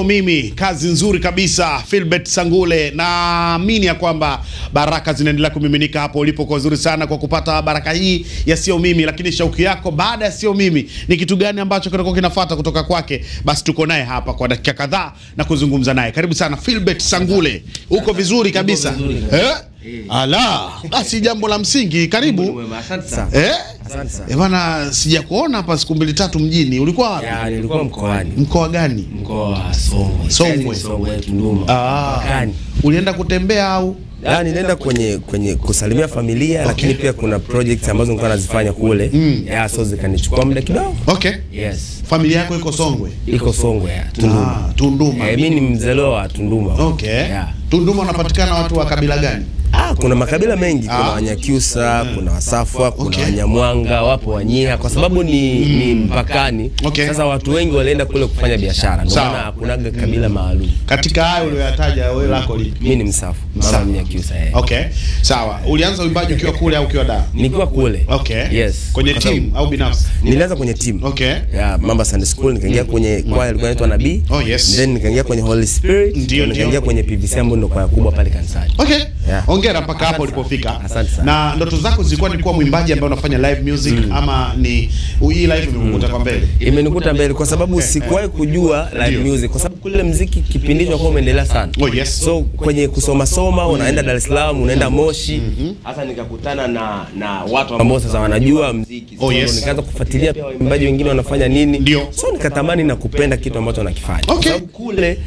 Sio Mimi, kazi nzuri kabisa Philbert Sangule. Naamini ya kwamba baraka zinaendelea kumiminika hapo ulipo kwa uzuri sana kwa kupata baraka hii ya Sio Mimi. Lakini shauku yako baada ya Sio Mimi ni kitu gani ambacho kitakuwa kinafuata kutoka kwake? Basi tuko naye hapa kwa dakika kadhaa na kuzungumza naye. Karibu sana Philbert Sangule. Uko vizuri kabisa? Eh? Ala, basi jambo la msingi, karibu. Asante sana. Eh? Bana, sijakuona hapa siku mbili tatu mjini. Ulikuwa wapi? Ya, nilikuwa mkoani. Mkoa gani? Mkoa wa Songwe. Songwe. Songwe, Tunduma. Ah. Ulienda kutembea au? Ya, nilienda kwenye kusalimia familia, okay. Lakini pia kuna projects ambazo nilikuwa nazifanya kule. Ya, so zikanichukua muda kidogo. Okay. Yes. Familia yako iko Songwe? Iko Songwe, ya, Tunduma. Ah, Tunduma. Mimi ni mzaliwa wa Tunduma. Okay. Yeah. Tunduma unapatikana watu wa kabila gani? Ah, kuna makabila mengi, kuna Wanyakyusa, kuna Wasafwa, kuna Wanyamwanga, wapo Wanyiha kwa sababu ni mpakani. Okay. Sasa watu wengi walienda kule kufanya biashara. Ndio maana hakunaga kabila maalum. Katika hayo uliyoyataja wewe lako lipi? Mimi ni Msafu, mama Mnyakyusa. Okay. Sawa. Ulianza uimbaji ukiwa kule au ukiwa Dar? Nikiwa kule. Okay. Yes. Kwenye team au binafsi? Nilianza kwenye team. Okay. Yeah, Mamba Sunday School nikaingia kwenye kwaya ilikuwa inaitwa Nabii. Oh yes. Then nikaingia kwenye Holy Spirit. Ndio, nikaingia kwenye PVC ambayo ndio kwaya kubwa pale kanisani. Okay. Yeah. Hongera mpaka hapo ulipofika. Asante sana. Na ndoto zako zilikuwa ni kuwa mwimbaji ambaye unafanya live music ama ni hii live imekukuta kwa mbele? Imenikuta mbele kwa sababu sikuwahi kujua live music kwa sababu kule muziki kipindi hicho kwa umeendelea sana. Oh yes. So kwenye kusoma soma unaenda Dar es Salaam, unaenda Moshi. Hasa nikakutana na watu ambao sasa wanajua muziki. Oh yes. So nikaanza kufuatilia pia waimbaji wengine wanafanya nini. Ndio. So nikatamani na kupenda kitu ambacho nakifanya. Okay. Kwa sababu kule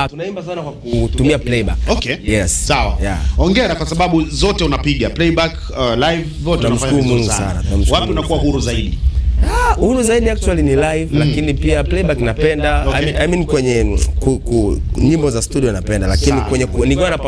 tunaimba sana kwa kutumia playback. Okay. Yes. Sawa. Yeah. Hongera kwa sababu zote unapiga playback, live zote unafanya vizuri sana. Wapi unakuwa huru zaidi? Huru zaidi actually ni live, lakini pia playback napenda. Okay. I mean kwenye nyimbo za studio napenda, lakini kwenye nilikuwa